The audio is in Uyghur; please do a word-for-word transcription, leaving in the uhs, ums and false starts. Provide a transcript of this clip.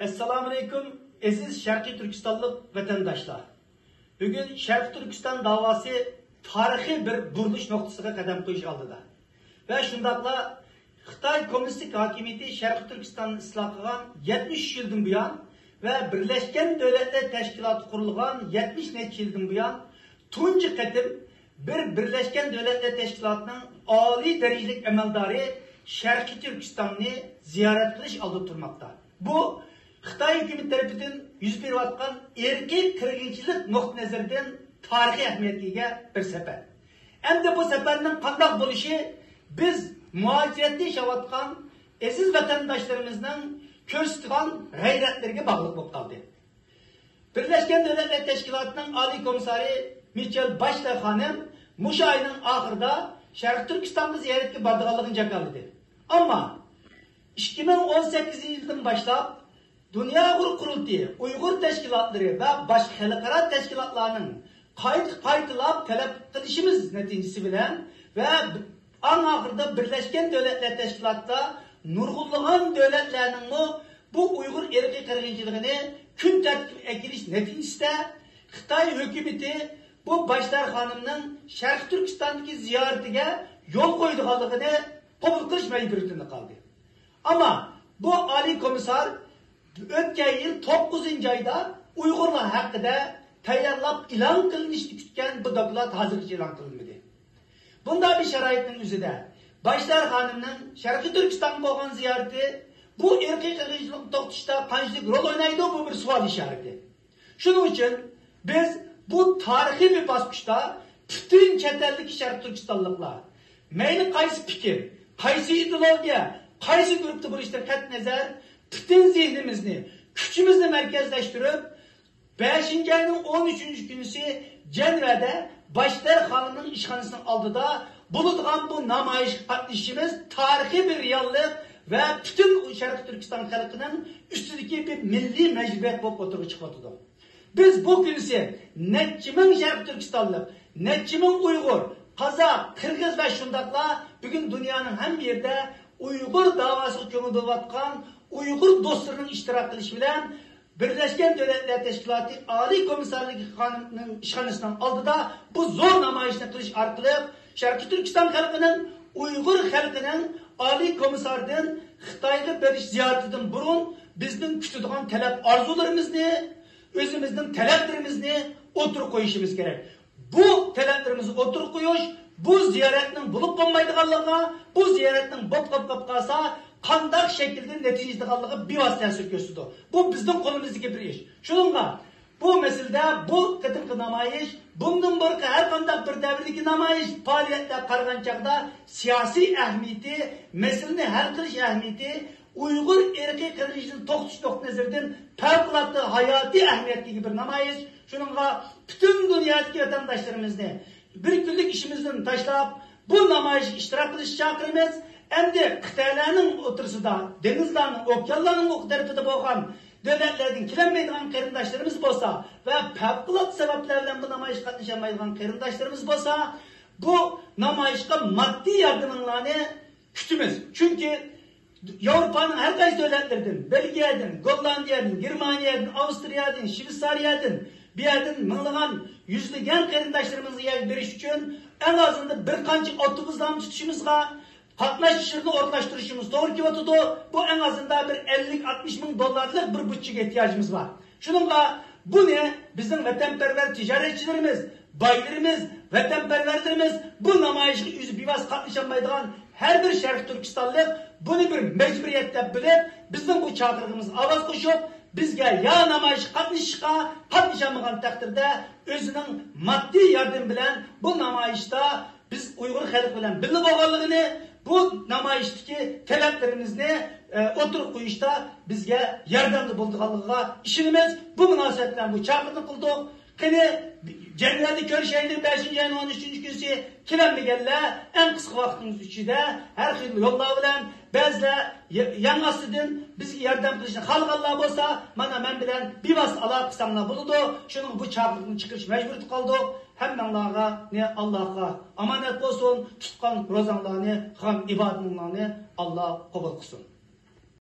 ئەسسالامۇئەلەيكۇم، ئەزىز شەرقىي تۈركىستانلىق ۋەتەنداشلار! بۈگۈن شەرقىي تۈركىستان داۋاسى تارىخىي بىر بۇرۇلۇش نۇقتىسىغا قەدەم قويۇش ئالدىدا ۋە شۇنداقلا خىتاي كوممۇنىستىك ھاكىمىيىتى شەرقىي تۈركىستاننى ئىسلاھ قىلغان يەتمىش ئۈچ يىلدىن بۇيان ۋە بىرلەشكەن دۆلەتلەر تەشكىلاتى قۇرۇلغان يەتمىش نەچچە يىلدىن بۇيان تۇنجى قېتىم بىر بىرلەشكەن دۆلەتلەر تەشكىلاتىنىڭ ئالىي دەرىجىلىك ئەمەلدارى شەرقىي تۈركىستاننى زىيارەت قىلىش ئالدىدا تۇرماقتا. بۇ خىتاي ھۆكۈمىتى تەرىپىدىن يۈز بېرىۋاتقان ئىرقىي قىرغىنچىلىق نۇقتىئى نەزىرىدىن تارىخىي ئەھمىيەتكە ئىگە بىر سەپەر. ئەمدى بۇ سەپەرنىڭ قانداق بولۇشى بىز مۇھاجىرەتتە ياشاۋاتقان ئەزىز ۋەتەنداشلىرىمىزنىڭ كۆرسىتىدىغان غەيرەتلىرىگە باغلىق بولۇپ قالدى. بىرلەشكەن دۆلەتلەر تەشكىلاتىنىڭ ئالىي كومىسسارى مىچېل باشلېر خانىم مۇشۇ ئاينىڭ ئاخىرىدا شەرقىي تۈركىستانغا زىيارەتكە بارىدىغانلىقىنى جاكارلىدى. ئەمما ئىككى مىڭ ئون سەككىزىنچى يىلدىن باشلاپ دۇنيا ئۇيغۇر قۇرۇلتىيى، ئۇيغۇر تەشكىلاتلىرى ۋە باشقا خەلقئارا تەشكىلاتلارنىڭ قايتا قايتىلاپ تەلەپ قىلىشىمىز نەتىجىسى بىلەن ۋە ئەڭ ئاخىرىدا بىرلەشكەن دۆلەتلەر تەشكىلاتىدا نۇرغۇنلىغان دۆلەتلەرنىڭمۇ بۇ ئۇيغۇر ئىرقىي قىرغىنچىلىقىنى كۈن تەرتىپكە ئەكېلىش نەتىجىسىدە خىتاي ھۆكۈمىتى بۇ باشلار خانىمنىڭ شەرقىي تۈركىستاندىكى زىيارىتىگە يول قويىدىغانلىقىنى قوبۇل قىلىش مەجبۇرىيىتىدە قالدى. ئەمما بۇ ئالىي كومىسسار ئۆتكەن يىل توققۇزىنچى ئايدا ئۇيغۇرلار ھەققىدە تەييارلاپ ئېلان قىلىنىشنى كۈتكەن بۇ دوكلات ھازىرغىچە ئېلان قىلىنمىدى. بۇنداق بىر شارائىتنىڭ ئۆزىدە باشلار خانىمنىڭ شەرقىي تۈركىستانغا بولغان زىيارىتى بۇ ئىرقىي قىرغىنچىلىقنى توختىتىشتا قانچىلىك رول ئوينايدۇ، بۇ بىر سوئال ئىشارىتى. شۇنىڭ ئۈچۈن بىز بۇ تارىخىي بىر باسقۇچتا پۈتۈن چەت ئەلدىكى شەرقىي تۈركىستانلىقلار، مەيلى قايسى پىكىر، قايسى ئىدېئولوگىيە، قايسى گۇرۇپپىدا بولۇشىدىن قەتئىينەزەر، پۈتۈن زېھنىمىزنى، كۈچىمىزنى مەركەزلەشتۈرۈپ، بەشىنچى ئاينىڭ ئون ئۈچىنچى كۈنىسى جەنۋەدە باشلار خانىمنىڭ ئىشخانىسىنىڭ ئالدىدا بولىدىغان بۇ نامايىشقا قاتنىشىشىمىز تارىخىي بىر رېئاللىق ۋە پۈتۈن شەرقىي تۈركىستان خەلقىنىڭ ئۈستىدىكى بىر مىللىي مەجبۇرىيەت بولۇپ ئوتتۇرىغا چىقىۋاتىدۇ. بىز بۇ كۈنىسى نەچچە مىڭ شەرقىي تۈركىستانلىق، نەچچە مىڭ ئۇيغۇر، قازاق، قىرغىز ۋە شۇنداقلا بۈگۈن دۇنيانىڭ ھەممە يېرىدە ئۇيغۇر داۋاسىغا كۆڭۈل بۆلۈۋاتقان ئۇيغۇر دوستلىرىنىڭ ئىشتىراك قىلىشى بىلەن بىرلەشكەن دۆلەتلەر تەشكىلاتى ئالىي كومىسسارلىقى خانىمىنىڭ ئىشخانىسىنىڭ ئالدىدا بۇ زور نامايىشنى قىلىش ئارقىلىق شەرقىي تۈركىستان خەلقىنىڭ، ئۇيغۇر خەلقىنىڭ ئالىي كومىسساردىن خىتايغا بېرىش زىيارىتىدىن بۇرۇن بىزنىڭ كۈتىدىغان تەلەپ ئارزۇلىرىمىزنى، ئۆزىمىزنىڭ تەلەپلىرىمىزنى ئوتتۇرىغا قويۇشىمىز كېرەك. بۇ تەلەپلىرىمىزنى ئوتتۇرىغا قويۇش، بۇ زىيارەتنىڭ بولۇپ بولمايدىغانلىقىغا، بۇ زىيارەتنىڭ بولۇپ قالىپ قالسا، قانداق شەكىلدە نەتىجە يېتىدىغانلىقىغا بىۋاسىتە تەسىر كۆرسىتىدۇ. بۇ بىزنىڭ قولىمىزدىكى بىر ئىش. شۇنىڭغا بۇ مەسىلىدە بۇ قېتىمقى نامايىش بۇندىن بۇرۇنقى ھەر قانداق بىر دەۋردىكى نامايىش پائالىيەتلەرگە قارىغان چاغدا سىياسىي ئەھمىيىتى، مەسىلىنى ھەل قىلىش ئەھمىيىتى، ئۇيغۇر ئىرقىي قىرغىنچىلىقىنى توختىتىش نۇقتىئى نەزىرىدىن پەۋقۇلئاددە ھاياتىي ئەھمىيەتكە ئىگە بىر نامايىش. شۇنىڭغا پۈتۈن دۇنيادىكى ۋەتەنداشلىرىمىزنى بىر كۈنلۈك ئىشىمىزدىن تاشلاپ، بۇ نامايىشقا ئىشتىراك قىلىشقا چاقىرىمىز. ئەمدى قىتئەلەرنىڭ ئوتتۇرىسىدا، دېڭىزلارنىڭ، ئوكيانلارنىڭ ئۇ تەرىپىدە بولغان دۆلەتلەردىن كېلەلمەيدىغان قېرىنداشلىرىمىز بولسا ۋە پەۋقۇلئاددە سەۋەبلەر بىلەن بۇ نامايىشقا قاتنىشالمايدىغان قېرىنداشلىرىمىز بولسا، بۇ نامايىشقا ماددىي ياردىمىڭلارنى كۈتىمىز. چۈنكى ياۋروپانىڭ ھەر قايسى دۆلەتلىرىدىن، بېلگىيەدىن، گوللاندىيەدىن، گېرمانىيەدىن، ئاۋسترىيەدىن، شۋېتسارىيەدىن، بۇ يەردىن مىڭلىغان، يۈزلىگەن قېرىنداشلىرىمىزغا يەر بېرىش ئۈچۈن ئەڭ ئازىندا بىر قانچە ئاپتوبۇسلارنى تۇتۇشىمىزغا، قاتناشچىلىرىنى ئورۇنلاشتۇرۇشىمىز توغرا كېلىۋاتىدۇ. بۇ ئەڭ ئازىندا بىر ئەللىك، ئاتمىش مىڭ دوللارلىق بىر بۇدجېتكە ئېھتىياجىمىز بار. شۇنىڭغا بۇنى بىزنىڭ ۋەتەنپەرۋەر تىجارەتچىلىرىمىز، بايلىرىمىز، ۋەتەنپەرۋەرلىرىمىز، بۇ نامايىشقا ئۆزى بىۋاسىتە قاتنىشالمايدىغان ھەر بىر شەرقىي تۈركىستانلىق بۇنى بىر مەجبۇرىيەت دەپ بىلىپ، بىزنىڭ بۇ چاقىرىقىمىزغا ئاۋاز قوشۇپ، بىزگە يا نامايىشقا قاتنىشىشقا، قاتنىشالمىغان تەقدىردە ئۆزىنىڭ ماددىي ياردىمى بىلەن بۇ نامايىشتا بىز ئۇيغۇر خەلقى بىلەن بىللە بولغانلىقىنى، بۇ نامايىشتىكى تەلەپلىرىمىزنى، ئە، ئوتتۇرىغا قويۇشتا بىزگە ياردەمدە بولىدىغانلىقىغا ئىشىنىمىز. بۇ مۇناسىۋەت بىلەن بۇ چاقىرىقنى قىلدۇق. قېنى، جەنۋەدە كۆرۈشەيلى، بەشىنچى ئاينىڭ ئون ئۈچىنچى كۈنىسى. كېلەلمىگەنلەر ئەڭ قىسقا ۋاقىتنىڭ ئىچىدە ھەر خىل يوللار بىلەن بەزىلەر يا-، يەڭ ئاستىدىن بىزگە ياردەم قىلىشنى خالىغانلار بولسا، مانا مەن بىلەن بىۋاسىتە ئالاقە قىلساڭلار بولىدۇ. شۇنىڭغا بۇ چاقىرىقنى چىقىرىش مەجبۇرىيىتىدە قالدۇق. ھەممەڭلارنى ئاللاغا ئامانەت بولسۇن. تۇتقان روزاڭلارنى، قىلغان ئىبادىتىڭلارنى ئاللا قوبۇل قىلسۇن.